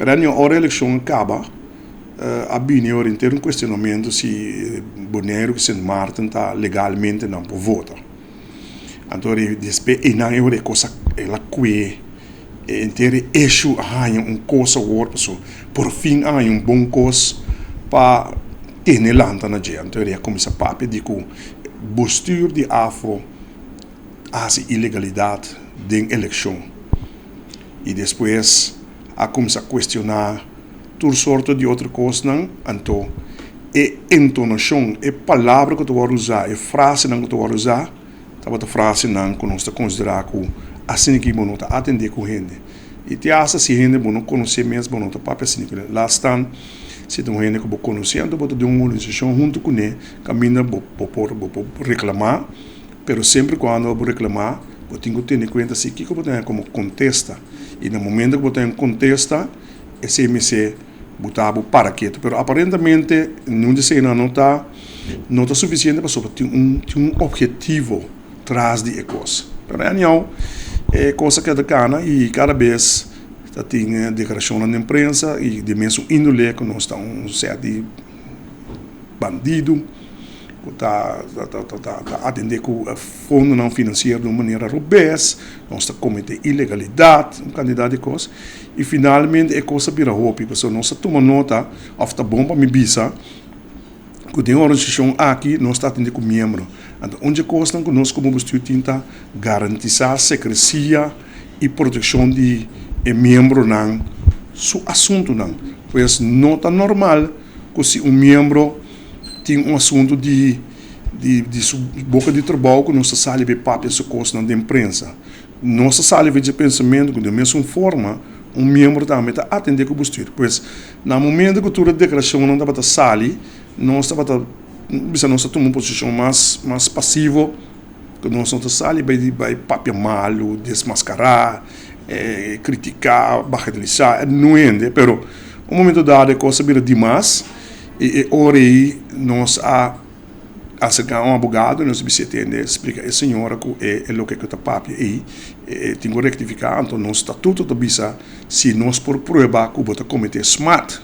Pero anyhow, ora elekshon a kaba, a bini ora henter un kuestionamentu si Boneiru ku Sint Maarten ta legalmente nan por vota. Anto despues einan e ora e kos a el a kue e henter e issue a haña un kos awor pasobra por fin a haña un bon kos pa tene lanta na dje. Anto a kuminsá papia di ku bestuur di afo a hasi ilegalidat den elekshon i despues a kuminsá kuestioná tur sorto di otro kosnan. Anto e entonashon, e palabra ku ta wòrdu usá, e frasenan ku ta wòrdu usá, tabata frasenan ku nos ta konsiderá ku asina ki bo no ta atendé ku hende. I te asta si hende bo no konosé mes, bo no ta papia asina ku nan. Laat staan si ta un hende ku bo konosé, anto bo ta den un organisashon huntu kuné kaminda bo bo por bo por reklamá, pero semper kuando bo reklamá bo tin ku tene kuenta si kiko bo ta haña komo kontesta. I na momento ku bo ta haña un kontesta, esei mester bo ta bo para ketu. Pero aparentemente niun di eseinan no ta no ta sufisiente pasobra tin un tin un objetivo tras di e kos. Pero anyhow e kos a keda kana i kada bes ta tin deklarashonnan den prensa i di mesun índole ku nos ta un sèt di bandido ku ta ta atendé ku fondonan finansiero di un manera robes, nos ta kometé ilegalidat, un kantidat di kos. I finalmente e kos a bira hopi, pasobra nos a tuma nota, òf ta bon pa mi bisa, ku den e organisashon aki nos ta atendé ku miembro. Anto un dje kosnan ku nos komo bestuur tin ta garantisá sekresia i protekshon di e miembronan su asuntunan. Pues no ta normal ku si un miembro tin un asuntu di di su boka di trabou ku nos ta sali bai papia su kosnan den prensa. Nos ta sali for dje pensamentu ku den mesun forma un miembro tambe ta atendé ku bestuur. Pues, na momento ku tur e deklarashonnan tabata sali, nos tabata bisa nos ta tuma un posishon mas mas pasivo, ku nos no ta sali bai bai papia malu, desmaskará, kritiká, bagatelisá no hende. Pero un momento dado e kos a bira dimas i e ora ei nos a. Aserká un abogado, nos bisa e tende splika e señora ku e loke ku ta papia ei e tin ku rektifiká. Anto nos statuto ta bisa si nos por prueba ku bo ta kometé smat.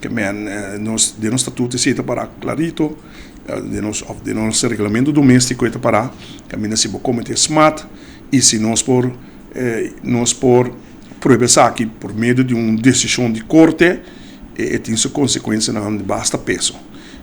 Ke men nos den nos statuto esei ta pará klarito, den nos òf den nos reglamento doméstiko e ta pará kaminda si bo kometé smat i si nos por nos por prueba esaki por medio di un desishon di korte e tin su konsekuensianan di basta peso.